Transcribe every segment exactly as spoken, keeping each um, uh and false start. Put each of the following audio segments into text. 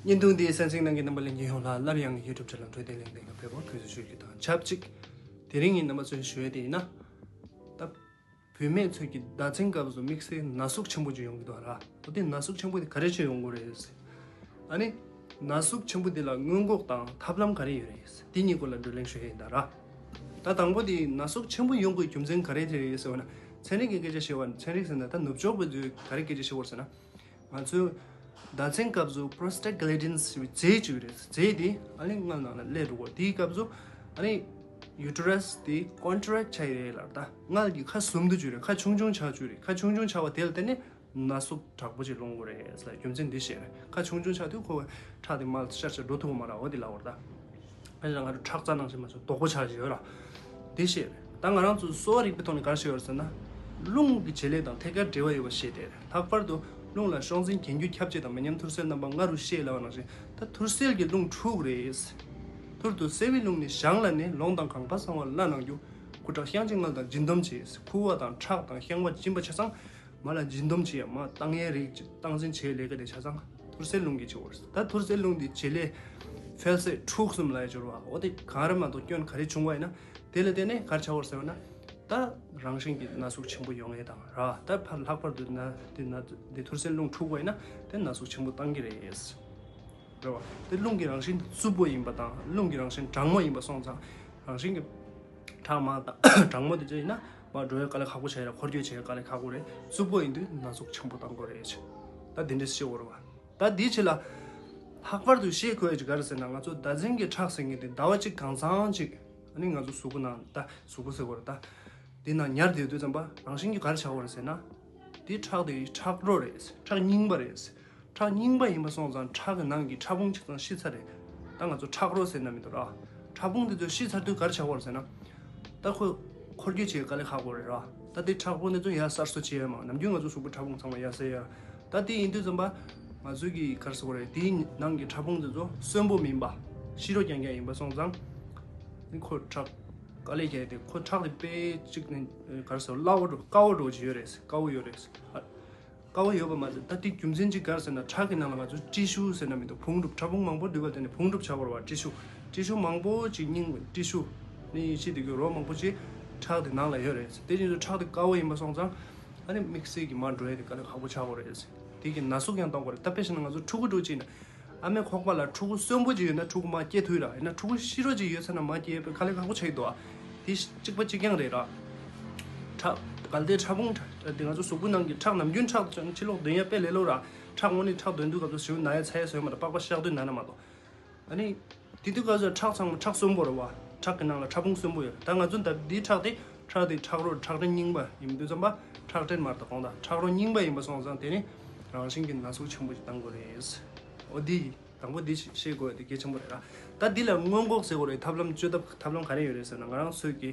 བརྙན་ཐུང་འདིའི་གསན་གཟིགས་གནང་མཁན་རྣམ་པ་ལྷན་རྒྱས་ཡོངས་ལ་སླར་ཡང་ཡུ་ཊུབ་དྲ་ལམ་འཕྲོད་བསྟེན་གླེང་སྟེགས་ཁ་ཕེབས་པར་གུས་བསུ་ཞུ་རྒྱུ་དང་ཆབས་ཅིག་དེ་རིང་ངས་རྣམ་པ་ཚོར་ཞུ་ཡས་དེ་ཡིན་ན། ད་བུད་མེད་ཚོས་ཀྱི་ཟླ་མཚན་སྐབས་སུ་དམིགས་བསལ་ན་ཟུག་ཆེན་པོ་ཅིག་ཡོང་གི་འདུག་ར། འོ་དེ་ན་ཟུག་ཆེན་པོ་དེ་ག་རེ་བྱས་ཡོང་གི་རེད། ཨ་ནི་ན་ཟུག་ཆེན་པོ་དེ་ལ་སྔོན་འགོག་དང་ཐབས་ལམ་ག་རེ་ཡོད་རེད། དེ་གཉིས་སྐོར་ལ་བགྲོ་གླེང་ཞུ་ཡས་ཡིན་ད་ར། ད་དང་པོ་དེ་ན་ཟུག་ཆེན་པོ་ཡོང་དགོས་རྒྱུ་མཚན་ག་རེ་རེད་ཟེར་བ་ན། ཚན་རིག་གི་སྐད་ཆ་བཤད་པ་ན། ཚན་རིག་ཟེར་ན་ད་ནུབ་ཕྱོགས་པ་ཚོས་ག་རེ་སྐད་ཆ་བཤད་པ་རེད་ཟེར་ན། ང་ཚོའི་ཟླ་མཚན་སྐབས་སུ་པྲོ་སི་ཊེག་གྷི་ལེན་ཊིན་ཟེར་བའི་རྫས་ཅིག་ཡོད་རེད། རྫས་དེ་ཨ་ནི་མངལ་ནང་ལ་སླེབས་འགྲོ་གི་རེད། དེའི་སྐབས་སུ་ཨ་ནི་ཡུ་ཊེ་རས་དེ་ཀོན་ཊེ་རེག་ཊི་བྱ་ཡི་རེད་ལབ། ད་མངལ་གྱི་ཁ་ཟུམ་དུ་བཅུག་རེད། ཁ་ཆུང་ཆུང་ཆགས་བཅུག་རེད། ཁ་ཆུང་ཆུང་ཆགས་པ་དེ་ལ་བརྟེན་ནས་ན་ཟུག་དྲག་པོ་ཅིག་སློང་གི་རེད་ཟེར་རྒྱུ་མཚན་འདི་བཤད་རེད། ཁ་ཆུང་ཆུང་ཆགས་དུས་ཁོ་ཁྲག་དེ་མར་ཤར་ཤར་འགྲོ་ཐུབ་ཀྱི་མ་རེད། འོ་དེ་ལབ་པ་རེད་ད། ཨ་ནི་ང་ཚོ་ཁྲག་རྩ་ནང་བཞིན་མ་སོང་རྡོག་པོ་ཆགས་ཀྱི་ཡོད་ར། དེ་བཤད་རེད། ད་ང་རང་ཚོ་གསོ་བ་རིག་པའི་ཐོག་ནས་ག་རེ་བཤད་ཡོད་རེད་ཟེར་ན། རླུང་གི་བྱེད་ལས་དང་ཐད་ཀར་འབྲེལ་བ་ཡོད་པ་བཤད་དེ་རེད། ལྷག་པར་དུ་རླུང་ལ་གཤོག་འཛིན་གྱེན་རྒྱུ་ཁྱབ་བྱེད་དང་མི་ཉམས་ཐུར་སེལ་རྣམ་པ་ལྔ་རུ་ཤེས་ལབ་པ་ནང་བཞིན་ད་ཐུར་སེལ་གྱི་རླུང་དྲུག་རེད། ཐུར་དུ་སེལ་བའི་རླུང་ནི་བཞང་ལ་ནི། ལོང་དང་གང་བ་གསང་བ་བླ་གནང་རྒྱུ། ཁུ་ཁྲག་བཤང་གཅི་མངལ་དང་འབྱིན་སྡོམ་བྱེད། ཁུ་བ་དང་ཁྲག་དང་བཤང་བ་འབྱིན་པ་ཆ་ཚང་། མ་ལ་འབྱིན་སྡོམ་བྱེད་ཡ་མ་བཏང་ཡའི་རིགས་ཀྱི་སྟངས་འཛིན་བྱེད་ལས་ཀ་དེ་ཆ་ཚང་ཐུར་སེལ་རླུང་གིས་བྱེད་པ་རེད། ད་ཐུར་སེལ་རླུང་འདི་བྱེད་ལས་འཕེལ་ཟད་འཁྲུག་གསུམ་ལ་ཡ་སྦྱོར་བ། འོ་དེ་གང་རེད་མ་གཏོགས་སྐྱོན་ག་རེ་བྱུང་བ་ཡིན་ན། དེ་ལ་བརྟེན་ནས་ག་རེ་ཆགས་པ་རེད་ཟེར་བ་ན། ད་རང་བཞིན་གྱིས་ན་ཟུག་ཆེན་པོ་ཡོང་ཡས་དང་ར། ད་ཕར་ལྷག་པར་དུ་ན་དེ་ན་དེ་ཐུར་སེལ་རླུང་འཁྲུགས་པ་ཡིན་ན་དེ་ན་ཟུག་ཆེན་པོ་བཏང་གི་རེད། རེད་བ། དེ་རླུང་གི་རང་བཞིན་དེ་རྩུབ་པོ་ཡིན་པ་དང་རླུང་གི་རང་བཞིན་གྲང་མོ་ཡིན་པ་སོང་ཙང་། རང་བཞིན་གྱི་ཁྲག་མང་དང་གྲང་མོ་དེ་ཚོ་ཡིན་ན་མར་འགྲོ་ཡ་དཀའ་ལས་ཁག་པོ་ཆགས་ཡ་རེད། འཁོར་སྐྱོད་བྱེད་ཡ་དཀའ་ལས་ཁག་པོ་རེད། རྩུབ་པོ་ཡིན་དུས་ན་ཟུག་ཆེན་པོ་བཏང་དགོས་རེད། ད་དེ་འདྲས་ཤེས་དགོས་རེད་བ། ད་དེའི་ཕྱི་ལ་ལྷག་པར་དུ་ཤེས་དགོས་ཡ་ཅིག་ག་རེ་ཟེར་ན། ང་ཚོ་ཟླ་མཚན་གྱི་ཁྲག་ཟེར་མཁན་དེ་ཟླ་བ་གཅིག་གང་ཚང་གཅིག་ཨ་ནི་ང་ཚོ་གཟུགས་པོ་ནང་ད་གཟུགས་པོ་ཟེར་དགོས་རེད་ད། དེ་ནང་ཉར་བསྡད་དུས་ཙམ་པ་རང་བཞིན་གྱིས་ག་རེ་ཆགས་པ་རེད་ཟེར་ན། དེ་ཁྲག་དེ་ཁྲག་རོ་རེད། ཁྲག་རྙིང་པ་རེད། ཁྲག་རྙིང་པ་ཡིན་པ་སོང་ཙང་ཁྲག་གི་ནང་གི་ཕྲ་ཕུང་ཆ་ཚང་ཤི་ཚར་རེད། ད་ང་ཚོ་ཁྲག་རོ་ཟེར་ན་མི་འདུག་ར། ཕྲ་ཕུང་དེ་ཚོ་ཤི་ཚར་དུས་ག་རེ་ཆགས་པ་རེད་ཟེར་ན། ད་ཁོ་འཁོར་སྐྱོད་བྱེད་དཀའ་ལས་ཁག་པོ་རེད་ར། ད་དེ་ཕྲ་ཕུང་དེ་ཚོ་ཡར་གསར་བཟོ་བྱེད་ཡ་མ། ནམ་རྒྱུན་ང་ཚོ་གཟུགས་པོ་ཕྲ་ཕུང་ཚང་མ་ཡར་སེལ་ཡ། ད་དེ་ཡིན་དུས་ཙམ་པ་ང་ཚོའི་གི་ག་རེ་ཟེར་དགོས་རེད། དེའི་ནང་གི་ཕྲ་ཕུང་དེ་ཚོ་གསོན་པོ་མིན་པ། ཤི་རོ་རྐྱང་རྐྱང་ཡིན་པ་སོང་ཙང་། ནི་ཁོ་ཁྲག་དཀའ་ལས་བརྒྱབ་དེ་ཁོ་ཁྲག་དེ་དཔེ་གཅིག་ནི་ག་རེ་ཟེར། སླ་བོ་འགྲོ་དཀའ་བོ་འགྲོ་གི་ཡོད་རེད། དཀའ་བོ་ཡོད་རེད། ཨ། དཀའ་བ་ཡོད་པ་མ་ཟད། ད་དེ་རྒྱུ་མཚན་གཅིག་ག་རེ་ཟེར་ན། ཁྲག་གི་ནང་ལ་ང་ཚོ་ཊི་ཤུ་ཟེར་ན་མི་འདུག་ཕུང་གྲུབ། ཕྲ་ཕུང་མང་པོ་འདུས་པ་དེ་ནི་ཕུང་གྲུབ་ཆགས་པ་རེད་བ། ཊི་ཤུ། ཊི་ཤུ་མང་པོ་ཅིག་རྙིང་པ། ཊི་ཤུ་ནི་ཤི་དེ་གི་རོ་མང་པོ་ཅིག་ཁྲག་དེ་ནང་ལ་ཡོད་རེད། དེ་བཞིན་དུ་ཁྲག་དེ་དཀར་པོ་ཡིན་པ་སོང་ཙང་ཨ་ནི་དམིགས་བསལ་གྱི་མར་འགྲོ་ཡ་དེ་དཀའ་ལས་ཁག་པོ་ཆགས་པ་རེད། དེ་གི་ན་ཟུག་ཡང་གཏོང་དགོས་རེད། ད་དཔེ་བཞག་ན་ང་ཚོ་ཕྲུ་གུ་འདྲ་བོ་ཅིག་ཡིན་ན། ཨ་མའི་ཁོག་པ་ལ་ཕྲུ་གུ་གསོན་པོ་ཅིག་ཡོད་ན་ཕྲུ་གུ་མར་སྐྱེ་ཐུབ་ར། ཡིན་ན་ཕྲུ་གུ་ཤི་རོ་ཅིག་ཡོད་ཚར་ན་མར་སྐྱེ་ཡས་དཀའ་ལས་ཁག་པོ་ཆགས་ཀྱི་འདུག་ཨ། དེ་གཅིག་པ་གཅིག་རྐྱང་རེད་ར། ཁྲག་གལ་ཏེ་ཕྲ་ཕུང་ཁྲག་དེ་ང་ཚོ་གཟུགས་པོ་ནང་གི་ཁྲག་ནམ་རྒྱུན་ཁྲག་ཕྱི་ལོགས་འདོན་ཡ་དཔེ་ལས་སླ་པོ་ར། ཁྲག་དངོས་གནས་ཁྲག་འདོན་དུས་སྐབས་སུ་ཞེ་པོ་ན་ཡ་ཚ་ཡ་བཟོ་ཡ་མ་རེད། པགས་པ་གཤགས་དུས་ན་ན་མ་གཏོགས། ཨ་ནི། དེ་དུས་སྐབས་སུ་ཁྲག་ཚང་མ་ཁྲག་གསོན་པོ་རེད་བ། ཁྲག་གི་ནང་ལ་ཕྲ་ཕུང་གསོན་པོ་ཡོད། ད་ང་ཚོ་ད་འདིའི་ཁྲག་དེ་ཁྲག་དེ་ཁྲག་རོ་ཁྲག་སྐྲན་རྙིང་པ་ཡིན་དུས་ཙམ་པ་ཁྲག་སྐྲན་མ་རེད། ད་དགོངས་དག་ཁྲག་རོ་རྙིང་པ་ཡིན་པ་སོང་ཙང་དེ་ནི་རང་བཞིན་གྱི་ན་ཟུག་ཆེན་པོ་ཞིག་བཏང་དགོས་རེད། འོ་འདི་དང་པོ་འདི་ཤེས་དགོས་དེ་གལ་ཆེན་པོ་རེད་ར། ད་འདི་ལ་སྔོན་འགོག་ཟེར་དགོས་རེད། ཐབས་ལམ་བཅོས་ཐབས་ཐབས་ལམ་ག་རེ་ཡོད་རེད་ཟེར་ན། ང་རང་ཚོའི་གི་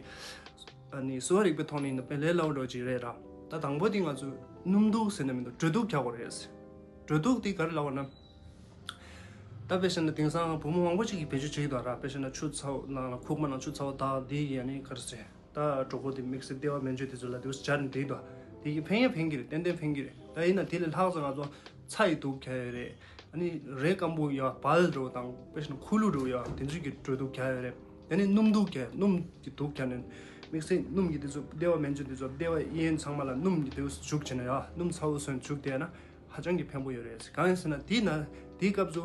ཨ་ནི་གསོ་བ་རིག་པའི་ཐོག་ནས་ཡིན་ན་དཔེ་ལས་སླ་པོ་འདྲ་ཅིག་རེད་ར། ད་དང་པོ་དེ་ང་ཚོས་སྣུམ་དུགས་ཟེར་ན་མི་འདུག་འགྲོས་དུགས་རྒྱག་དགོས་རེད། འགྲོས་དུགས་དེ་ག་རེ་ལབ་པ་ན། ད་དཔེ་བཤད་ན་དེང་སང་བུ་མོ་མང་པོ་ཅིག་གིས་བེད་སྤྱོད་བྱེད་ཀྱི་འདུག་ར། དཔེ་བཤད་ན་ཆུ་ཚ་པོ་ནང་ལ་ཁུག་མ་ནང་ཆུ་ཚ་པོ་བཏགས་དེ་ཡིས་ཨ་ནི་ག་རེ་ཟེར། ད་གྲོད་ཁོག་དེ་དམིགས་བསལ་ལྟེ་བ་མན་ཆད་དེ་ཚོ་ལ་དེ་སྦྱར་ནས་བསྡད་འདུག་དེ་གིས་ཕན་ཡང་ཕན་གྱི་རེད། ཏན་ཏན་ཕན་གྱི་རེད། ད་ཡིན་ན་དེ་ལས་ལྷག་ཙམ་ང་ཚོ་ཚྭ་ཡི་དུགས་རྒྱག་ཡོད་རེད། ཨ་ནི་རས་སྐམ་པོ་ཡ་བལ་འདྲ་བོ་དང་དཔེ་བཞིན་ཁུ་ལུ་འདྲ་བོ་ཡ་དེ་ཚོའི་གི་འགྲོས་དུགས་རྒྱག་ཡོད་རེད། དེ་ནས་སྣུམ་དུགས་རྒྱག་སྣུམ་གྱི་དུགས་རྒྱག་ནས་དམིགས་བསལ་སྣུམ་གྱི་དེ་ཚོ་ལྟེ་བ་མན་ཆད་དེ་ཚོ་ལྟེ་བ་གཡས་གཡོན་ཚང་མ་ལ་སྣུམ་གྱི་དེ་ཚོ་བྱུག་བྱས་ན་ཡ་སྣུམ་ཚ་པོ་བཟོས་བྱུག་བསྡད་ན། ཧ་ཅང་གི་ཕན་པོ་ཡོད་རེད། གང་ཡིན་ཟེར་ན་དེའི་ནང་དེའི་སྐབས་སུ་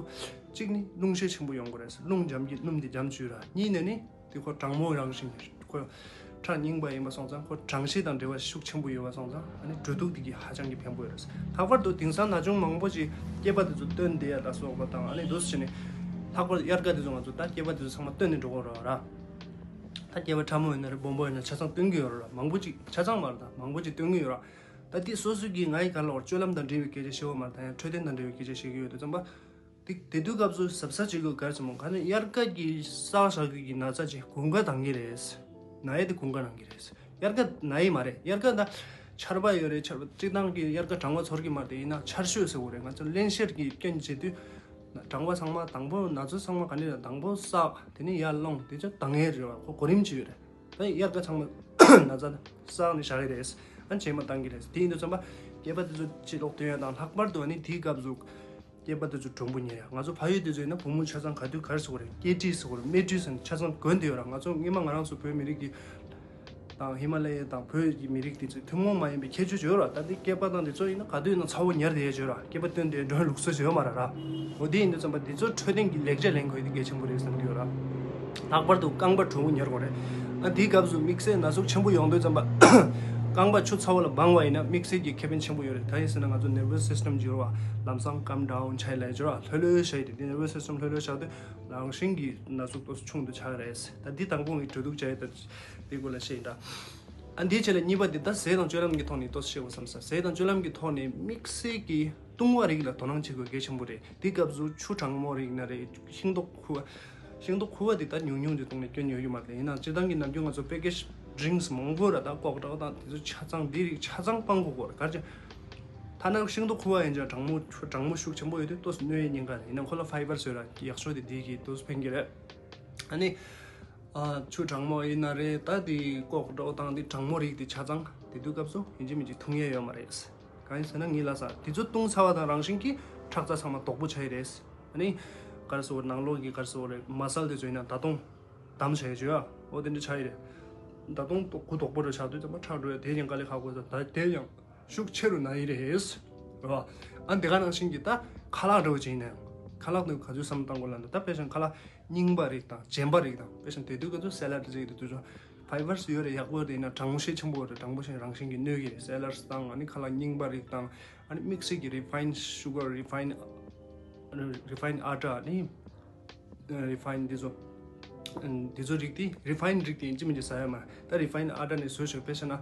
གཅིག་ནི་རླུང་ཤས་ཆེན་པོ་ཡོང་གི་རེད། རླུང་འཇམ་གྱིས་སྣུམ་དེ་འཇམ་བཅུག་ར། གཉིས་ནས་ནི་དེ་ཁོ་གྲང་མོ་རང་བཞིན་ཁོ་ཁྲག་རྙིང་པ་ཡིན་པ་སོང་ཙང་ཁོ་གྲང་ཤས་དང་འབྲེལ་བ་ཤུགས་ཆེན་པོ་ཡོད་པ་སོང་ཙང་ཨ་ནི་འགྲོས་དུགས་དེ་གི་ཧ་ཅང་གི་ཕན་པོ་ཡོད་རེད། ལྷག་པར་དུ་དེང་སང་ན་ཆུང་མང་པོ་ཞིག་སྐྱེས་པ་དེ་ཚོ་བཏོན་བསྡད་ཡ་ལ་སོགས་པ་དང་ཨ་ནི་འདུག་སེ་བྱས་ནས་ལྷག་པར་དབྱར་ཁ་དེ་ཚོ་ང་ཚོ་ད་སྐྱེས་པ་དེ་ཚོ་ཚང་མ་བཏོན་ནས་འགྲོ་གི་རེད་ར། ད་སྐྱེས་པ་ཕྲ་མོ་ཡིན་ན་རེད། སྦོམ་པོ་ཡིན་ན་ཆ་ཚང་བཏོན་གི་ཡོད་རེད་ར། མང་པོ་ཅིག་ཆ་ཚང་མ་རེད། ད་མང་པོ་ཅིག་བཏོན་གི་ཡོད་ར། ད་དེ་སོ་སོའི་གི་ང་ཡི་ག་ལ་བར་སྤྱོད་ལམ་དང་འབྲེལ་བའི་སྐད་ཆ་བཤད་པ་མ་རེད། ད་ཡང་འཕྲོད་བསྟེན་དང་འབྲེལ་བའི་སྐད་ཆ་བཤད་ཀྱི་ཡོད་དུས་ཙམ་པ། དེ་དེ་དུས་སྐབས་སུ་གཟབ་གཟབ་བྱེད་དགོས་ག་རེ་ཟེར་མོ། ག་ནས་དབྱར་ཁ་གི་བསགས་བཞག་རྒྱུ་གི་ན་ཚ་ཅིག་དགུན་ཁ་ལངས་ཀྱི་རེད། ན་ཡས་དེ་དགུན་ཁ་ལངས་ཀྱི་རེད། དབྱར་ཁ་ན་ཡས་མ་རེད། དབྱར་ཁ་ད་ཆར་པ་ཡོད་རེད། ཆར་པ་སྤྱིར་བཏང་གི་དབྱར་ཁ་གྲང་བ་ཚོར་གྱི་མ་རེད། དེ་ཡིན་ན་ཆར་ཞོད་ཟེར་དགོས་རེད། ང་ཚོ་བརླན་གཤེར་གྱི་སྐྱོན་བྱེད་དུས་གྲང་བ་ཚང་མ་དང་པོ་ན་ཚ་ཚང་མ་ག་ནས་ལ་དང་པོ་བསགས། དེ་ནས་ཡར་ལངས། དེ་ཚོ་ལངས་ཡས་རེད་བ། ཁོ་གོ་རིམ་ཅིག་ཡོད་རེད། ད་དབྱར་ཁ་ཚང་མ་ན་ཚ་བསགས་ནས་བཞག་གི་རེད། ཨ་ནི་རྗེས་མ་བཏང་གི་རེད། དེ་ཡིན་དུས་ཙམ་པ་སྐྱེས་པ་དེ་ཚོ་ཕྱི་ལོགས་སྟོན་ཡ་དང་། ལྷག་པར་དུ་ཨ་ནི་དེའི་སྐབས་སུ་ སྐྱེས་པ་དེ་ཚོ་གྲུང་པོ་ཉར་ཡ། ང་ཚོ་ཕ་ཡུལ་དེ་ཚོ་ཡིན་ན་བུ་མོ་ཆ་ཚང་ག་དུས་ག་རེ་ཟེར་དགོས་རེད། སྐྱེས་དྲིས་ཟེར་དགོས་རེད། སྨད་དྲིས་ཟེར་ན་ཆ་ཚང་དགོན་དེ་ཡོད་ར། ང་ཚོ་སྔོན་མ་ང་རང་ཚོ་བོད་མི་རིགས་ཀྱི་དང་ཧི་མ་ལ་ཡ་དང་བོད་ཀྱི་མི་རིགས་དེ་ཚོ་ཐུན་མོང་མ་ཡིན་པའི་ཁྱད་ཆོས་ཅིག་ཡོད་ར། ད་དེ་སྐྱེས་པ་དང་དེ་ཚོ་ཡིན་ན་ག་དུས་ཡིན་ན་ཚ་བོ་ཉར་བསྡད་ཡ་ཅིག་ཡོད་ར། སྐྱེས་པ་བཏོན་ཏེ་འགྲོ་ཡ་ལུགས་སྲོལ་ཅིག་ཡོད་མ་རེད་ར། འོ་དེ་ཡིན་དུས་ཙམ་པ་དེ་ཚོ་འཕྲོད་བསྟེན་གྱི་ལེགས་ཆ་ལེན་དགོས་ཡ་དེ་གལ་ཆེན་པོ་རེད་བསམ་གྱི་ཡོད་ར། ལྷག་པར་དུ་རྐང་པ་གྲུང་པོ་ཉར་དགོས་རེད། ཨ་དེའི་སྐབས་སུ་དམིགས་བསལ་ན་ཟུག་ཆེན་པོ་ཡོང་དུས་ཙམ་པ་རྐང་པ་ཆུ་ཚ་བོ་ལ་སྦང་བ་ཡིན་ན་དམིགས་བསལ་གྱི་ཁེ་ཕན་ཆེན་པོ་ཡོད་རེད། ད་ཡིན་ཟེར་ན་ང་ཚོ་ནེར་བོ་སི་སི་ཊམ་འགྱུར་བ་ལམ་སང་ཀམ་ཌའུན་ཆགས་ལ་འགྱུར་བ་ལྷོད་ལྷོད་བྱས་ཏེ་དེ་ནེར་བོ་སི་སི་ཊམ་ལྷོད་ལྷོད་བྱས་ཏེ་རང་བཞིན་གྱིས་ན་ཟུག་ཏོག་ཙམ་ཆུང་དུ་ཆགས་རེད། ད་འདི་དང་པོ་ངས་གྲོས་བསྡུར་བྱས་ཡོད། ད་འདི་སྐོར་ལ་བཤད་ཡིན་ད། ཨ་འདིའི་རྗེས་ལ་གཉིས་པ་འདི་ད་ཟས་དང་སྤྱོད་ལམ་གྱི་ཐོག་ནས་ཏོག་ཙམ་བཤད་དགོས་བསམ་ས། ཟས་དང་སྤྱོད་ལམ་གྱི་ཐོག་ནས་དམིགས་བསལ་གྱི་བཏུང་བ་རིགས་ལ་དོ་སྣང་བྱེད་དགོས་གལ་ཆེན་པོ་རེད། འདི་སྐབས་སུ་ཆུ་གྲང་མོ་རིགས་ན་རེད། ཤིང་ཏོག་ཁུ་བ། ཤིང་ཏོག་ཁུ་བ་འདི་ད་ཉུང་ཉུང་གི་བཏུང་ནས་སྐྱོན་ཡོད་ཀྱི་མ་རེད། ཡིན་ནའང་སྤྱིར་བཏང་གི་ནམ་རྒྱུན་ང་ཚོ་པེ་ཀེ་ཇི་ཌི་རིང་སི་མང་པོ་ར་ད་ཀོག་འདྲ་བོ་དང་དེ་ཚོ་ཆ་ཚང་འདི་རིགས་ཆ་ཚང་སྤང་དགོས་གོ་ར། ག་རེ་ཆེ། ཐ་ན་ཤིང་ཏོག་ཁུ་བ་ཡིན་ཀྱང་གྲང་མོ་ཆུ་གྲང་མོ་ཤུགས་ཆེན་པོ་ཡོད་དུས་ཏོག་ཙམ་གནོད་ཡས་ཉེན་ཁ་རེད། ཡིན་ནའང་ཁོ་ལ་ཕའི་བར་ཡོད་ར། ཡག་ཤོས་དེ་འདི་གིས་ཏོག་ཙམ་ཕན་གྱི་རེད། ཨ་ནི། ཨ་ཆུ་གྲང་མོ་ཡིན་ན་རེད། ད་དེ་ཀོག་འདྲ་བོ་དང་དེ་གྲང་མོ་རིགས་དེ་ཆ་ཚང་དེ་དུས་སྐབས་སུ་ཡིན་གཅིག་མིན་གཅིག་འཐུང་ཡས་ཡོད་མ་རེད། གང་ཡིན་ཟེར་ན་ངའི་ལ་ས་དེ་ཚོ་བཏུང་ཚར་བ་དང་རང་བཞིན་གྱིས་ཁྲག་རྩ་ཚང་མ་དོག་པོ་ཆགས་ཡས་རེད། ཨ་ནི། ག་རེ་ཟེར་དགོས་རེད། ནང་ལོགས་ཀྱི་ག་རེ་ཟེར་དགོས་རེད། མ་སལ་དེ་ཚོ་ཡིན་ན་ད་དུང་འདམ་བྱས་བྱོས་ཨ། འོ་དེ་འདྲ་ཆགས་ཡས་རེད། ད་དུང་དོག་གུ་དོག་པོ་རེ་ཆགས་དུས་ཙམ་པ་ཁྲག་འགྲོ་ཡས་དེ་ཡང་དཀའ་ལས་ཁག་པོ་རེད། ད་དེ་ཡང་ཤུགས་ཆེ་རུ་ན་ཡི་རེད། རེད་བ། ཨ་འདི་ག་ནང་བཞིན་གྱི་ད་ཁ་ལག་འདྲ་བོ་ཅིག་ཡིན་ན་ཡང་། ཁ་ལག་དེ་ག་ཚོད་བསམ་བློ་བཏང་དགོས་ལབ་ན། ད་དཔེ་བཞག་ན་ཁ་ལག་རྙིང་པ་རིགས་དང་རྗེན་པ་རིགས་དང་། དཔེ་བཞག་ན་དེ་དུས་ག་ཚོད་སེ་ལ་ཌི་ཅིག་དེ་དུས་ཚོད་ཕའི་བར་ཡོད་རེད། ཡག་པོ་རེད། ཡིན་ན་གྲང་མོ་ཤས་ཆེན་པོ་རེད། གྲང་མོ་ཤས་རང་བཞིན་གྱིས་གནོད་ཀྱི་རེད། སེ་ལ་ཌི་དང་ཨ་ནི་ཁ་ལག་རྙིང་པ་རིགས་དང་། ཨ་ནི་དམིགས་བསལ་གྱི་རི་ཕའིན་ཤུ་གར། རི་ཕའིན། རི་ཕའིན་ཨ་ཊ། ཨ་ནི། རི་ཕའིན་འདི་ཚོ། འདི་ཚོ་རིགས་དེ་རི་ཕའིན་རིགས་དེ་ཡིན་གཅིག་མིན་གཅིག་ཟ་ཡ་མ་རེད། ད་རི་ཕའིན་ཨ་ཊ་ནས་བཟོས་ཤིག་དཔེ་བཤད་ན།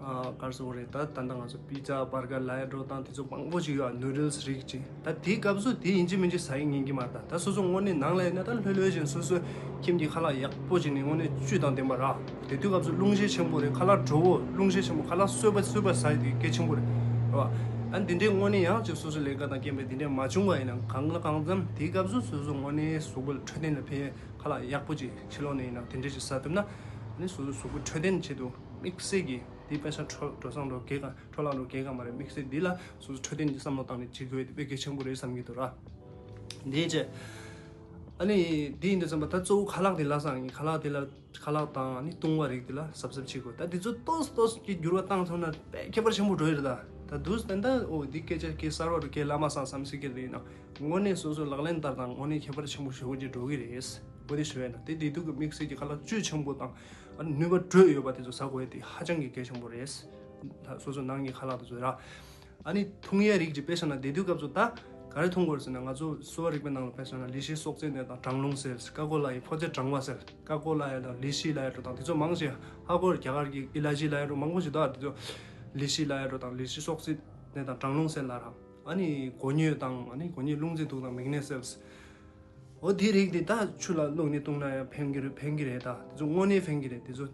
ཨ་ག་རེ་ཟེར་དགོས་རེད། ད་ད་ལྟ་ང་ཚོ་པི་ཛ་བར་གར་ལབ་ཡ་འདྲ་བོ་དང་དེ་ཚོ་མང་པོ་ཅིག་ཡོད། ནུ་ཌལ་སི་རིགས་ཅིག་ད་དེའི་སྐབས་སུ་དེ་ཡིན་གཅིག་མིན་གཅིག་ཟ་ཡ་ཉན་གྱི་མ་རེད། ད་ད་སོ་སོ་དངོས་གནས་ནང་ལ་ཡིན་ན་ད་ལྷོད་ལྷོད་བཞིན་སོ་སོའི་ཁྱིམ་གྱི་ཁ་ལག་ཡག་པོ་ཅིག་ནས་དངོས་གནས་བཅུད་དང་ལྡན་པ་ར། དེ་དུས་སྐབས་སུ་རླུང་ཤས་ཆེན་པོ་རེད། ཁ་ལག་དྲོ་བོ་རླུང་ཤས་ཆེན་པོ། ཁ་ལག་སོས་པ་སོས་པ་ཟ་ཡ་དེ་གལ་ཆེན་པོ་རེད། རེད་བ། ཨ་འདི་འདྲའི་དངོས་གནས་ཡང་ཅིག་སོ་སོའི་ལས་ཀ་དང་རྐྱེན་པས་འདི་འདྲའི་མ་བྱུང་བ་ཡིན་ན་གང་ལ་གང་འཚམ་དེའི་སྐབས་སུ་སོ་སོ་དངོས་གནས་གཟུགས་པོ་ལ་འཕྲོད་བསྟེན་ལ་ཕན་ཡས་ཁ་ལག་ཡག་པོ་ཅིག་ཕྱི་ལོགས་ནས་ཡིན་ན་དེ་འདྲས་ཅིག་ཟ་ཐུབ་ན། ཨ་ནི་སོ་སོའི་གཟུགས་པོ་འཕྲོད་བསྟེན་ཆེད་དུ་དམིགས་བསལ་གྱི་དེ་དཔེ་ཆ་འགྲོ་འགྲོ་སོང་འགྲོ་གས་ག་འཕྲོ་བརླག་འགྲོ་གས་ག་མ་རེད། དམིགས་བསལ་འདི་ལ་སོ་སོ་འཕྲོད་བསྟེན་གྱི་བསམ་བློ་བཏང་ནས་བྱེད་དགོས་དེ་དཔེ་གལ་ཆེན་པོ་རེད་བསམ་གྱི་འདུག་ར། འདིའི་རྗེས། ཨ་ནི་འདི་ཡིན་དུས་ཙམ་པ་ད་གཙོ་བོ་ཁ་ལག་དེ་ལ་སང་ཡིན། ཁ་ལག་དེ་ལ་ཁ་ལག་དང་ཨ་ནི་བཏུང་བ་རིགས་དེ་ལ་གཟབ་གཟབ་བྱེད་དགོས། ད་དེ་ཚོ་ཏོག་ཙམ་ཏོག་ཙམ་གྱི་འགྱུར་བ་བཏང་ཐུབ་ན་དཔེ་ཁྱད་པར་ཆེན་པོ་འགྲོ་ཡི་རེད། ད་ད་དུས་ད་ལྟ་འོ་འདི་སྐད་ཆ་སྐད་གསར་བ་རུ་སྐད་བླ་མ་སང་བསམ་སྲིད་ཀྱི་རེད། ཡིན་ན་དངོས་གནས་སོ་སོའི་ལག་ལེན་བསྟར་དང་དངོས་གནས་ཁྱད་པར་ཆེན་པོ་ཞེ་པོ་ཅིག་འགྲོ་གི་རེད། འོ་དེ་ཞུ་ཡ་ན་དེ་དེ་དུས་ཀྱི་དམིགས་བསལ་གྱི་ཁ་ལག་བཅུད་ཆེན་པོ་དང་ཨ་ནི་ནུས་པ་དྲོད་ཡོད་པ་དེ་ཚོ་ཟ་དགོས་ཡ་དེ་ཧ་ཅང་གི་གལ་ཆེན་པོ་རེད། ད་སོ་སོ་ནང་གི་ཁ་ལག་དེ་ཚོ་ར། ཨ་ནི་འཐུང་ཡ་རིགས་ཀྱི་དཔེ་བཞག་ན་དེ་དུས་སྐབས་སུ་ད་ག་རེ་འཐུང་དགོས་རེད་ཟེར་ན། ང་ཚོ་གསོ་བ་རིག་པའི་ནང་ལ་དཔེ་བཞག་ན་ལི་ཤི་སྲོག་རྩའི་ནད་དང་གྲང་རླུང་སེལ། ཀ་ཀོ་ལ་ཡི་ཕོ་ཚོད་གྲང་བ་སེལ། ཀ་ཀོ་ལ་ཡ་དང་ལི་ཤི་ལ་ཡ་འགྲོ་དང་དེ་ཚོ་མང་ཆེ་ཧ་གོ་རྒྱ་གར་གྱི་ཨི་ལ་ཇི་ལ་ཡ་འགྲོ་མང་པོ་ཞིག་འདུག་དེ་ཚོ་ལི་ཤི་ལ་ཡ་འགྲོ་དང་ལི་ཤི་སྲོག་རྩའི་ནད་དང་གྲང་རླུང་སེལ་ལ་ར། ཨ་ནི་གོ་སྙོད་དང་ཨ་ནི་གོ་སྙོད་རླུང་རྩའི་དུག་དང་མིག་ནད་སེལ། འོ་དེ་རིགས་དེ་ད་ཆུ་ལ་བླུགས་ནས་བཏུང་ན་ཡང་ཕན་གྱི་རེད། ཕན་གྱི་རེད། ད་དེ་ཚོ་དངོས་གནས་ཕན་གྱི་རེད། དེ་ཚོ་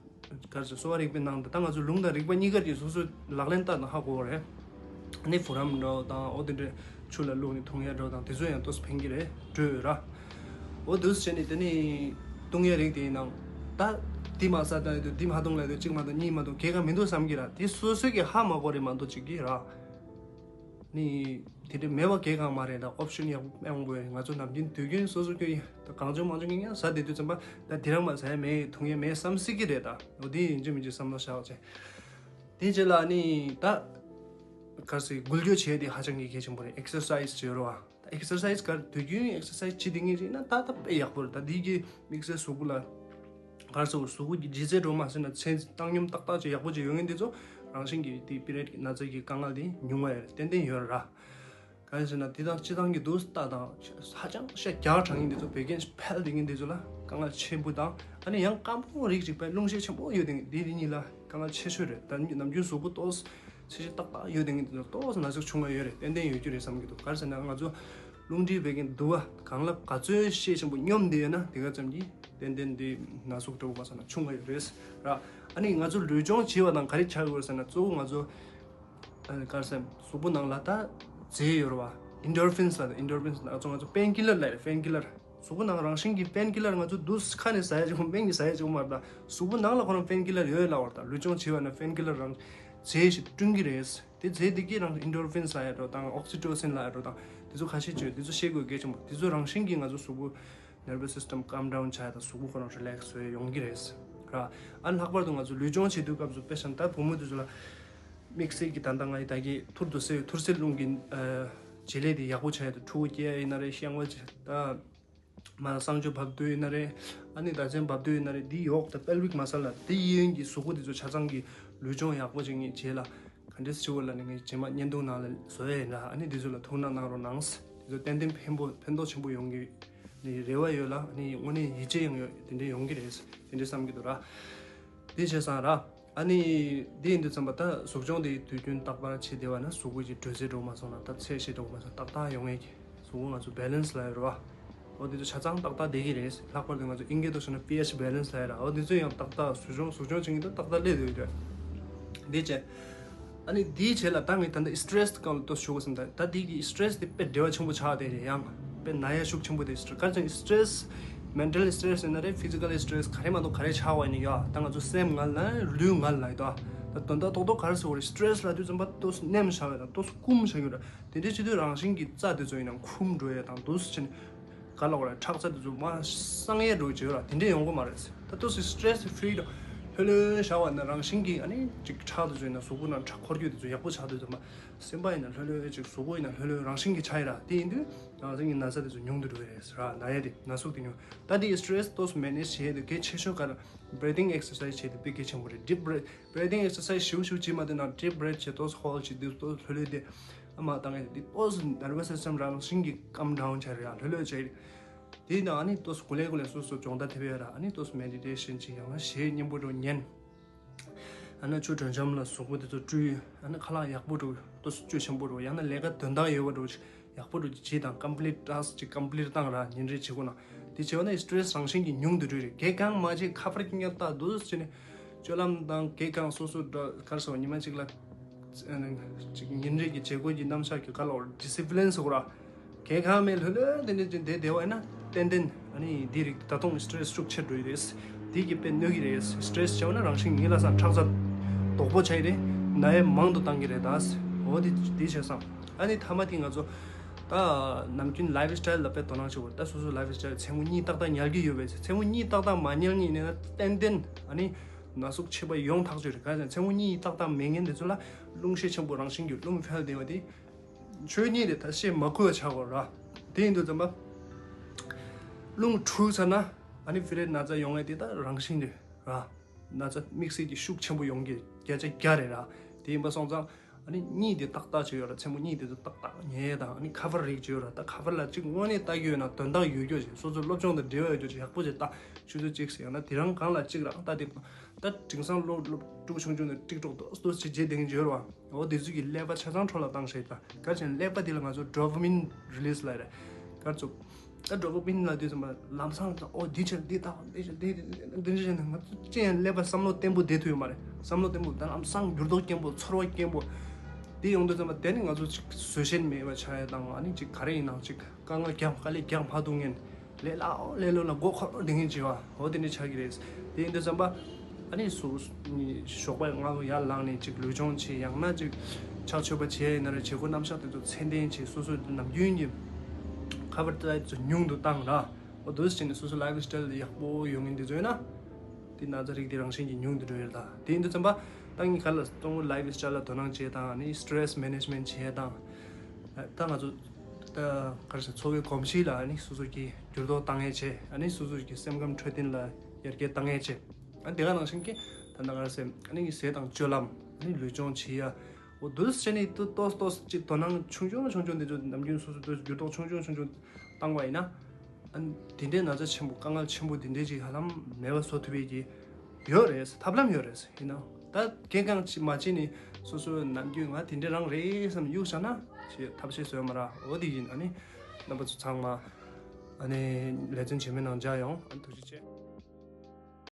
ག་རེ་ཟེར། གསོ་བ་རིག་པའི་ནང་དུ་ད་ང་ཚོ་ལུང་དང་རིག་པ་གཉིས་ཀ་གིས་སོ་སོའི་ལག་ལེན་བསྟར་ན་ཧ་གོ་བ་རེད། ཨ་ནི་བུ་རམ་འདྲ་བོ་དང་འོ་དེ་འདྲས་ཆུ་ལ་བླུགས་ནས་འཐུང་ཡ་འདྲ་བོ་དང་དེ་ཚོ་ཡང་ཏོག་ཙམ་ཕན་གྱི་རེད། དྲོད་ཡོད་ར། འོ་དུས་བྱས་ནས་དེ་ནས་བཏུང་ཡ་རིགས་དེ་ཡིན་ནའང་ད་འདི་མ་ཟ་ད་ཡོད་དུས་འདི་མ་འཐུང་ལ་ཡོད་དུས་གཅིག་མ་འཐུང་གཉིས་མ་འཐུང་གས་ག་མི་འདུག་བསམ་གྱི་ར། དེ་སོ་སོས་ཀྱི་ཧ་མ་གོ་རེད་མ་གཏོགས་ཅིག་གི་ར། ནི། དེ་འདྲ་མེད་པ་གས་ག་མ་རེད། ད་ཨོབ་ཤན་ཡག་པོ་མང་པོ་ཡོད་རེད། ང་ཚོ་ནམ་རྒྱུན་དུས་རྒྱུན་སོ་སོ་ཁྱོད་ཡིན་ད་གང་བྱུང་མང་བྱུང་གི་ཡང་ཟ་བསྡད་དུས་ཙམ་པ་ད་དེ་རང་མ་ཟ་ཡ་མེད་འཐུང་ཡ་མེད་བསམ་སྲིད་ཀྱི་རེད། ད་འོ་དེ་ཡིན་གཅིག་མིན་གཅིག་བསམ་བློ་བཞག་བྱས། དེ་རྗེས་ལ་ནི་ད་ག་རེ་ཟེར་འགུལ་སྐྱོད་བྱེད་ཡ་དེ་ཧ་ཅང་གི་གལ་ཆེན་པོ་རེད། ཨེག་སར་སའི་ཛི་བྱེད་རོགས་ཨ། ད་ཨེག་སར་སའི་ཛི་ག་དུས་རྒྱུན་ཨེག་སར་སའི་ཛི་བྱེད་བསྡད་མཁན་ཅིག་ཡིན་ན་ད་ད་དཔེ་ཡག་པོ་རེད། ད་དེ་གི་དམིགས་བསལ་གཟུགས་པོ་ལ། ག་རེ་ཟེར། གཟུགས་པོ་གི་ལྗིད་ཚད་འགྲོ་མ་ཟེར་ན་ཚད་བཏང་སྙོམས་ཏག་ཏག་ཅིག་ཡག་པོ་ཅིག་ཡོད་མཁན་དེ་ཚོ་རང་བཞིན་གྱིས་དེ་པི་རི་ཡོད་ཀྱི་ན་ཚ་གི་དཀའ་ངལ་དེ་ཉུང་བ་ཡོད་རེད། ཏན་ཏན་ཡོད་རེད་ར། ག་རེ་ཟེར་ན་དེ་དང་སྤྱིར་བཏང་གི་འདུག་ལྟ་དང་ཧ་ཅང་ཤ་རྒྱགས་དྲགས་མཁན་དེ་ཚོ་བད་ཀན་འཕེལ་བསྡད་མཁན་དེ་ཚོ་ལ་དཀའ་ངལ་ཆེན་པོ་དང་ཨ་ནི་ཡང་སྐམ་པོ་རིགས་ཅིག་དཔེ་རླུང་ཤས་ཆེན་པོ་ཡོད་མཁན་དེ་དེ་གཉིས་ལ་དཀའ་ངལ་ཆེ་ཤོས་རེད། ད་ནམ་རྒྱུན་གཟུགས་པོ་ཏོག་ཙམ་ཚད་གཞི་ཏག་ཏག་ཡོད་མཁན་དེ་ཚོ་ཏོག་ཙམ་ན་ཟུག་ཆུང་བ་ཡོད་རེད། ཏན་ཏན་ཡོད་རྒྱུ་རེད་བསམ་གྱི་འདུག་ག་རེ་ཟེར་ན་ང་ཚོ་རླུང་མཁྲིས་བད་ཀན་དུ་བ་གང་ལ་ག་ཚོད་ཤས་ཆེན་པོ་སྙོམས་བསྡད་ཡོད་ན་དེ་ག་ཙམ་གྱིས་ཏན་ཏན་དེ་ན་ཟུག་འདྲ་བོ་ག་ཟེར་ན་ཆུང་བ་ཡོད་རེད་ར། ཨ་ནི་ང་ཚོ་ལུས་སྦྱོང་བྱེད་པ་དང་ག་རེ་ཆགས་ཡོད་ཟེར་ན་གཙོ་བོ་ང་ཚོ་ཨ་ནི་ག་རེ་ཟེར་གཟུགས་པོ་ནང་ལ་ད་རྫས་ཡོད་རེད་བ། ཨིན་ཌོར་ཕིན་ལབ་ཨིན་ཌོར་ཕིན་ལབ་ང་ཚོ་ང་ཚོ་པེན་ཀི་ལར་ལབ་པེན་ཀི་ལར། གཟུགས་པོ་ནང་རང་བཞིན་གྱི་པེན་ཀི་ལར་ང་ཚོ་དུས་ཁ་ནས་ཟ་ཡ་ཅིག་མིང་ནས་ཟ་ཡ་ཅིག་མ་རེད། ད་གཟུགས་པོ་ནང་ལ་ཁོ་རང་པེན་ཀི་ལར་ཡོད་ལབ་པ་རེད། ད་ལུས་སྦྱོང་བྱེད་པ་ན་པེན་ཀི་ལར་རང་རྫས་ཤིག་བསྐྲུན་གྱི་རེད། དེ་རྫས་དེ་གིས་རང་ཨིན་ཌོར་ཕིན་ལབ་ཡ་འདྲ་དང་ཨོག་སི་ཊོ་སིན་ལབ་ཡ་འདྲ་དང་དེ་ཚོ་ཁ་ཤས་བྱོས། དེ་ཚོ་ཤེས་དགོས་གལ་ཆེན་པོ། དེ་ཚོ་རང་བཞིན་གྱིས་ང་ཚོ་གཟུགས་པོ་ནར་བི་སི་སི་སི་ཊམ་ཀམ་ཌའུན་བྱ་ཡ་དང་གཟུགས་པོ་ཁོ་རང་རི་ལེག་སི་བཟོ་ཡ་ཡོང་གི་རེད། ར། ཨ་ནི་ལྷག་པར་དུ་ང་ཚོ་ལུས་སྦྱོང་བྱེད་དུས་སྐབས་སུ་དཔེ་བཞག་ན་ད་བུ་མོ་དེ་ཚོ་ལ་དམིགས་བསལ་གྱི་ད་ལྟ་ང་ཡི་ད་གི་ཐུར་དུ་སེ་ཐུར་སེལ་རླུང་གི་ཨ་བྱེད་ལས་དེ་ཡག་པོ་བྱ་ཡ་དང་ཕྲུ་གུ་སྐྱེ་ཡ་ཡིན་ན་རེད། བཤང་བ་བྱེད་ད། མ་གསང་སྤྱོད་བབས་དུས་ཡིན་ན་རེད། ཨ་ནི་ཟླ་མཚན་བབས་དུས་ཡིན་ན་རེད། འདི་ཡོག་དང་པེལ་བིག་མ་སལ་ལ་དེ་གཡས་གཡོན་གྱི་གཟུགས་པོ་དེ་ཚོ་ཆ་ཚང་གི་ལུས་སྦྱོང་ཡག་པོ་བྱེད་མཁན་བྱེད་ལ་ག་འདྲས་སེ་བྱེད་དགོས་ལབ་ནས་ངས་རྗེས་མ་བརྙན་ཐུང་ནང་ལ་བཟོ་ཡ་ཡིན་ལ། ཨ་ནི་དེ་ཚོ་ལ་ཐུགས་སྣང་གནང་རོགས་གནང་། དེ་ཚོ་ཏན་ཏན་ཕན་པོ་ཕན་ཐོགས་ཆེན་པོ་ཡོང་གི་ནི་རེ་བ་ཡོད་ལ། ཨ་ནི་དངོས་གནས་ཡིད་ཆེས་ཡང་ཡོད། དེ་འདྲས་ཡོང་གི་རེད། དེ་འདྲས་བསམ་གྱི་འདུག་ར། དེ་བྱས་ཙང་ར། ཨ་ནི་དེ་ཡིན་དུས་ཙམ་པ་ད་གཟུགས་སྦྱོང་དེ་དུས་རྒྱུན་རྟག་པར་བྱེད་བསྡད་པ་ན་གཟུགས་པོ་ཅིག་དྲོད་ཚད་འགྲོ་མ་སོང་ན་ད་ཚད་ཞིག་འགྲོ་མ་སོང་ན་ཏག་ཏག་ཡོང་ངེས་ཀྱི་གཟུགས་པོ་ང་ཚོ་བེ་ལེན་སི་ལབ་ཡ་རེད་བ། འོ་དེ་ཚོ་ཆ་ཚང་ཏག་ཏག་བསྡད་ཀྱི་རེད། ལྷག་པར་དུ་ང་ཚོ་ཨིན་སྐད་ཐོག་བཤད་ན་པི་ཨེཆ་བེ་ལེན་སི་ལབ་ཡ་ར། འོ་དེ་ཚོ་ཡང་ཏག་ཏག་གཟུགས་སྦྱོང་གཟུགས་སྦྱོང་བྱེད་མཁན་དེ་ཏག་ཏག་སླེབས་བསྡད་ཡོད་རེད། དེ་བྱས། ཨ་ནི་དེའི་རྗེས་ལ་ད་ངས་ད་ལྟ་སི་ཊེ་རེ་སི་སྒང་ལ་ཏོག་ཙམ་ཞུ་དགོས་བསམ། ད་ད་དེ་གི་སི་ཊེ་རེ་སི་དེ་དཔེ་འབྲེལ་བ་ཆེན་པོ་ཆགས་བསྡད་རེད། ཡང་དཔེ་ན་ཡ་ཤུགས་ཆེན་པོ་དེ་སི་ཊེ་རེ་སི། ག་རེ་ཟེར་ན་སི་ཊེ་རེ་སི་མེན་ཊལ་སི་ཊེ་རེ་སི་ཡིན་ན་རེད། ཕི་ཛི་ཀལ་སི་ཊེ་རེ་སི་ག་རེ་མ་གཏོགས་ག་རེ་ཆགས་པ་ཡིན་ན་ཡ། ད་ང་ཚོ་སེམས་ངལ་ལ་ལུས་ངལ་ལ་ཡོད་དོ། ད་དོན་དག་རྡོག་རྡོག་ག་རེ་ཟེར་བ་རེད། སི་ཊེ་རེ་སི་ལབ་དུས་ཙམ་པ་ཏོག་ཙམ་ནེམ་བཞག་ཡོད་དང་ཏོག་ཙམ་སྐུམ་བཞག་ཡོད་ར། དེ་འདྲའི་བྱེད་དུས་རང་བཞིན་གྱིས་རྩ་དེ་ཚོ་ཡིན་ན་འཁུམ་འགྲོ་ཡ་དང་འདུག་སེ་བྱས་ནས། ག་ལ་བ་ར་ཁྲག་རྩ་དེ་ཚོ་མར་སངས་ཡས་འགྲོ་བྱེད་ར། དེ་འདྲས་ཡོང་གི་མ་རེད། ད་ཏོག་ཙམ་སི་ཊེ་རེ་སི་ཕི་རི་དང་ལྷོད་ལྷོད་བཞག་པ་ན་རང་བཞིན་གྱིས་ཨ་ནི་ཅིག་ཁྲག་དེ་ཚོ་ཡིན་ན་གཟུགས་པོ་ནང་ཁྲག་འཁོར་སྐྱོད་དེ་ཚོ་ཡག་པོ་ཆགས་དུས་ཙམ་པ་སེམས་པ་ཡིན་ན་ལྷོད་ལྷོད་ཅིག་གཟུགས་པོ་ཡིན་ན་ལྷོད་ལྷོད་རང་བཞིན་གྱིས་ཆགས་ཡི་ར། དེ་ཡིན་དུས་རང་བཞིན་གྱིས་ན་ཚ་དེ་ཚོ་ཉུང་དུ་འགྲོ་གི་རེད་ར། ན་ཡས་དེ་ན་ཟུག་དེ་ཉུང་། ད་དེ་སི་ཊེ་རེ་སི་ཏོག་ཙམ་མེ་ནེ་ཇི་བྱེད་དེ་གལ་ཆེ་ཤོས་ག་རེ། བྷི་རི་ཐིང་ཨེག་སར་སའི་ཛི་བྱེད་དེ་དཔེ་གལ་ཆེན་པོ་རེད། ཌིབ་བྷི་རེ་ཐི། བྷི་རི་ཐིང་ཨེག་སར་སའི་ཛི་ཞིབ་ཞིབ་བྱེད་མ་ཐུབ་ན་ཌིབ་བྷི་རེ་ཐི་བྱེད། ཏོག་ཙམ་ཧོལ་ཌི་བྱེད་དུས་ཏོག་ཙམ་ལྷོད་ལྷོད་དེ། ཨ་མ་བཏང་ཡ་དེ་ཏོག་ཙམ་ནར་བི་སི་སི་ཊམ་རང་བཞིན་གྱིས་ཀམ་ཌའུན་བྱས་རེད་ཡ། ལྷོད་ལྷོད་བྱས་རེད། དེའི་ནང་ཨ་ནི་ཏོག་ཙམ་གུ་ལེ་གུ་ལེ་སོ་སོ་སྦྱོང་བརྡར་ཐེབས་ཡ་ར། ཨ་ནི་ཏོག་ཙམ་མེ་ཌི་ཊེ་ཤན་བྱེད། ཡང་ན་གཞས་སྙན་པོ་འདྲ་ཉན། ཨ་ནི་ཆུ་དྲོད་འཇམ་ལ་གཟུགས་པོ་དེ་ཚོ་བཀྲུས། ཨ་ནི་ཁ་ལག་ཡག་པོ་འདྲ་ཏོག་ཙམ་སྤྱོད་ཆེན་པོ་འདྲ། ཡང་ན་ལས་ཀ་དོན་དག་ཡོད་པ་འདྲ་ཡག་པོ་འདྲ་བྱེད་དང་ཀམ་པི་ལིཊ་ཊ་སི་ཀི་ཅིག་ཀམ་པི་ལིཊ་བཏང་ར། ཉིན་རེ་བྱེད་དགོས་ན་དེ་བྱས་པ་ན་སི་ཊེ་རེ་སི་རང་བཞིན་གྱིས་ཉུང་དུ་འགྲོ་རེད། གས་གང་མ་བྱེད་ཁ་པར་གྱི་ཉག་ཏག་འདུག་སེ་བྱས་ནས་སྤྱོད་ལམ་དང་གས་གང་སོ་སོ་འདྲ་ག་རེ་ཟེར་བ་ཉི་མ་གཅིག་ལ། ཅིག་ཉིན་རེ་གི་བྱེད་སྒོ་གི་རྣམ་གཞག་གི་ག་ལ་བ་ཌི་སི་པི་ལིན་ཟེར་དགོས་ར། གས་གང་མེད་ལྷོད་ལྷོད་དེ་འདྲ་ཅིག་བསྡད་བསྡད་པ་ཡིན་ན་ཏན་ཏན་ཨ་ནི་འདི་རིགས་ད་དུང་སི་ཊེ་རེ་སི་ཤུགས་ཆེར་འགྲོ་ཡི་རེད། འདི་གིས་དཔེ་གནོད་ཀྱི་རེད། སི་ཊེ་རེ་སི་བྱས་པ་ན་རང་བཞིན་ངེས་ལ་སང་ཁྲག་རྩ་དོག་པོ་ཆགས་ཡི་རེད། ན་ཡས་མང་དུ་བཏང་གི་རེད་ད། འོ་དེ་དེ་བྱས་སང་ཨ་ནི་མཐའ་མ་དེ་ང་ཚོ་ད་ནམ་རྒྱུན་ལའིབ་སི་ཊའིལ་ལ་དཔེ་དོ་སྣང་བྱེད་དགོས་རེད། ད་སོ་སོ་ལའིབ་སི་ཊའིལ་མཚན་མོ་གཉིད་ཏག་ཏག་ཉལ་གི་ཡོད་པས། མཚན་མོ་གཉིད་ཏག་ཏག་མ་ཉལ་མཁན་ཡིན་ན་ཏན་ཏན་ཨ་ནི་ན་ཟུག་མཆེད་པ་ཡོང་ཐག་ཆོད་རེད། ག་རེ་ཟེར་ན་མཚན་མོ་གཉིད་ཏག་ཏག་མེད་མཁན་དེ་ཚོ་ལ་རླུང་ཤས་ཆེན་པོ་རང་བཞིན་གྱིས་རླུང་འཕེལ་བསྡད་པ་དེ། ཆོས་ཉིད་དེ་ད་བཤད་མ་དགོས་པ་ཆགས་པ་ར། དེ་ཡིན་དུས་ཙམ་པ། རླུང་འཁྲུགས་ཚར་ན་ཨ་ནི་ཕི་རེ་ན་ཚ་ཡོང་ཡ་དེ་ད་རང་བཞིན་རེད་ར། ན་ཚ་དམིགས་བསལ་གྱི་ཤུགས་ཆེན་པོ་ཡོང་གི་བརྒྱ་ཆ་བརྒྱ་རེད་ར། དེ་ཡིན་པ་སོང་ཙང་ཨ་ནི་གཉིད་དེ་ཏག་ཏག་བྱེད་ཡོད་ར། མཚན་མོ་གཉིད་དེ་ཚོ་ཏག་ཏག་ཉལ་ཡ་དང་། ཨ་ནི་ཁ་པར་རིགས་བྱེད་ཡོད་ར། ད་ཁ་པར་ལ་གཅིག་དངོས་གནས་ལྟ་གི་ཡོད་ན་དོན་དག་ཡོད་རྒྱུ་ཅིག་སོ་སོའི་སློབ་སྦྱོང་དང་འབྲེལ་བ་ཡོད་རྒྱུ་ཅིག་ཡག་པོ་ཅིག་ལྟ། ཆུ་ཚོད་གཅིག་ཟེར་ཡང་ན་དེ་རང་གང་ལ་གཅིག་རང་ལྟ་དེ། ད་དེང་སང་སློབ་སློབ་ཕྲུག་ཆུང་ཆུང་ནས་ཊིག་ཊོག་ཏོག་ཏོག་ཅིག་བྱེད་བསྡད་མཁན་ཅིག་ཡོད་རེད་བ། འོ་དེ་ཚོ་གི་ཀླད་པ་ཆ་ཚང་འཕྲོ་བརླག་བཏང་ཤེས་ད། ག་རེ་ཟེར་ན་ཀླད་པ་དེ་ལ་ང་ཚོ་ཌོ་པ་མིན་རི་ལི་སི་ལབ་རེད། ག་རེ་ཚོ་ད་ཌོ་པ་མིན་ལབ་དུས་ཙམ་པ་ལམ་སང་ད་འོ་འདི་བྱས་འདི་བཏང་འདི་བྱས་འདི་འདི་འདི་བྱས་ནས་ང་ཚོ་ཅི་ཡང་ཀླད་པ་བསམ་བློ་བརྟན་པོ་བསྡད་ཐུབ་ཡོད་མ་རེད། བསམ་བློ་བརྟན་པོ་ད་ལམ་སང་འགྱུར་ལྡོག་སྐྱེན་པོ་ཚོར་བ་སྐྱེན་པོ། དེ་ཡོང་དུས་ཙམ་པ་དེ་ནི་ང་ཚོ་ཅིག་བཟོད་བཞིན་མེད་པ་ཆགས་ཡ་དང་། ཨ་ནི་ཅིག་ག་རེ་ཡིན་ནའང་ཅིག་དཀའ་ངལ་རྒྱག་དཀའ་ལས་རྒྱག་མ་ཐུབ་མཁན། ལས་སླ་ལས་སླ་ལ་མགོ་འཁོར་འདི་ངན་བྱེད་པ་འོ་དེ་འདྲ་ཆགས་ཀྱི་རེད། དེ་ཡིན་དུས་ཙམ་པ་ཨ་ནི་སུ་ཞོགས་པ་སྔ་པོ་ཡར་ལངས་ནས་ཅིག་ལུས་སྦྱོང་བྱེད། ཡང་ན་ཅིག་ཕྱག་མཆོད་པ་བྱེད་ཡིན་ན་རེད། བྱེད་སྒོ་རྣམ་གཞག་དེ་ཚོ་ཚད་ལྡན་བྱེད། སོ་སོ་ནམ་རྒྱུན་གྱི་ཁ་པར་ཏ་ཚོ་ཉུང་དུ་བཏང་ར། འོ་འདུག་སེ་བྱས་ནས་སོ་སོ་ལའིབ་སི་ཊའིལ་ཡག་པོ་ཡོང་མཁན་དེ་ཚོ་ཡོད་ན། དེ་ན་ཚ་རིགས་དེ་རང་བཞིན་གྱིས་ཉུང་དུ་འགྲོ་ཡོད་རེད་ད། དེ་ཡིན་དུས་ཙམ་པ་ད་ངས་ག་ལ་སྟོང་ལའིབ་སི་ཊའིལ་ལ་དོ་སྣང་བྱེད་དང་། ཨ་ནི་སི་ཊེ་རེ་སི་མེ་ནེ་ཇི་མེན་ཊི་བྱེད་དང་། ད་ང་ཚོ་ད་ག་རེ་ཟེར། འཚོ་བའི་གོམས་གཤིས་ལ་ཨ་ནི་སོ་སོ་གི་འགྱུར་ལྡོག་བཏང་ཡས་བྱས། ཨ་ནི་སོ་སོ་གི་སེམས་ཁམས་འཕྲོད་བསྟེན་ལ་ཡར་རྒྱས་བཏང་ཡས་བྱས། ཨ་ནི་དེ་ག་ནང་བཞིན་གྱི་ད་ལྟ་ག་རེ་ཟེར། ཨ་ནི་ཟས་དང་སྤྱོད་ལམ། ཨ་ནི་ལུས་སྦྱོང་བྱེད་ཡ། འོ་འདུག་སེ་བྱས་ནས་ཏོག་ཏོག་ཏོག་ཅིག་དོ་སྣང་ཆུང་ཆུང་ཆུང་ཆུང་དེ་ཚོ་ནམ་རྒྱུན་སོ་སོ་ཏོག་འགྱུར་ལྡོག་ཆུང་ཆུང་ཆུང་ཆུང་བཏང་བ་ཡིན་ན། ཨ་ནི་དེ་འདྲའི་ན་ཚ་ཆེན་པོ་དཀའ་ངལ་ཆེན་པོ་དེ་འདྲའི་ཅིག་ཧ་ལམ་མེད་པ་བཟོ་ཐུབ་པའི་གི་ཡོད་རེད། ཐབས་ལམ་ཡོད་རེད། ཡིན་ནའང་ད་གལ་འགངས་ཅིག་མ་བྱས་ནས་སོ་སོ་ནམ་རྒྱུན་ང་དེ་འདྲ་རང་རེད་བསམ་གཡུག་བཞག་ན་ཅིག་ཐབས་ཤེས་བཟོ་ཡ་མ་རག་འོ་དེ་ཡིན། ཨ་ནི་རྣམ་པ་ཚོ་ཚང་མ་ཨ་ནི་ལེ་ཚན་རྗེས་མའི་ནང་མཇལ་ཡོང་། ཨ་ནི་ཐུགས་རྗེ་ཆེ།